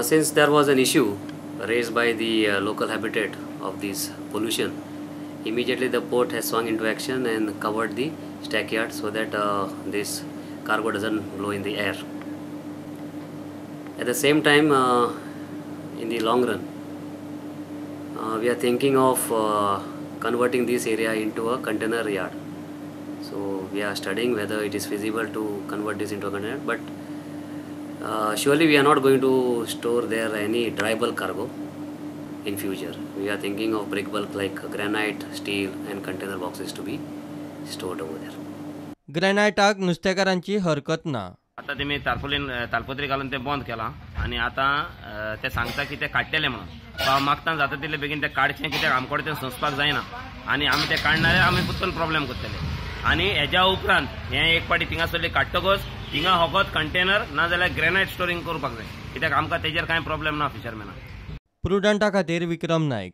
Since there was an issue raised by the local habitat of this pollution, immediately the port has swung into action and covered the stackyard so that this cargo doesn't blow in the air. At the same time, in the long run, we are thinking of converting this area into a container yard. So we are studying whether it is feasible to convert this into a container, but surely we are not going to store there any dry bulk cargo in future. We are thinking of break bulk like granite, steel and container boxes to be stored over there. ग्रॅनायटाक नुस्तेकारांची हरकत ना. आता तेमी तारपोलीन तालपत्री घालून ते बंद केलां आनी आतां ते सांगता की ते काडटले म्हणून. हांव मागता जाता तितले बेगीन ते काडचें, कित्याक आमचे कडेन तें सोंसपाक जायना आनी आमी ते काडणारे आमी परतून प्रॉब्लेम करतले. आनी हेज्या उपरांत हें एक पाटी थिंगासरली काडटकच थिंगा फकत कंटेनर ना जाल्यार ग्रेनायट स्टोरींग करपाक जाय, कित्याक आमकां तेजेर कांय प्रॉब्लेम ना फिशरमॅनाक. प्रुडंटा खातीर विक्रम नायक.